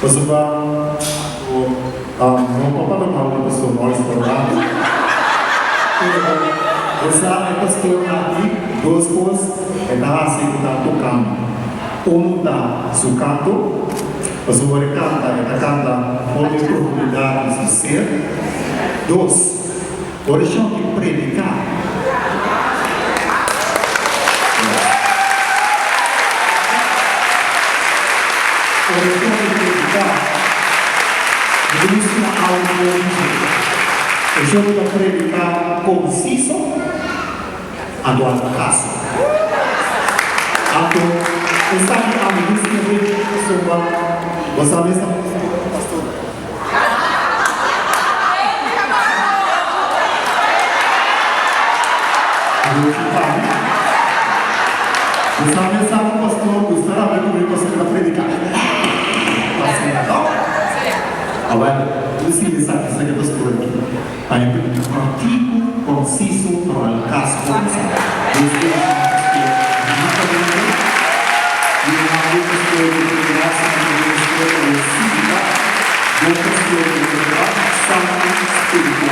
Pasobra no pa papia mal di pastor Morris Orlando, pero bo sa e pastor aki dos kos e ta hasi ku ta tokando. Unu ta su kanto, pasobra ora e kanta e ta kanta for di e profundidat di su ser. Dos, ora e shon ki prediká. Ora e shon ki prediká, bo ta mester algu for di dje. E shon ta prediká konsiso, anto al kaso. Anto esaki ami no siña den pasobra bo sa mes ta pastor. Bo sa mes sa ku pastor gusta rabia ku mi pasobra mi ta prediká asina no? Awèl, mi siña esaki esaki e pastor aki ta e kòrtiku, konsiso, pero al kaso komensá. Dios bendishoná pastor rikamente i e nan bon pastor ku tin grasia na e ministerio ta lo sigui ta bon pastor ku ta santu spiritual.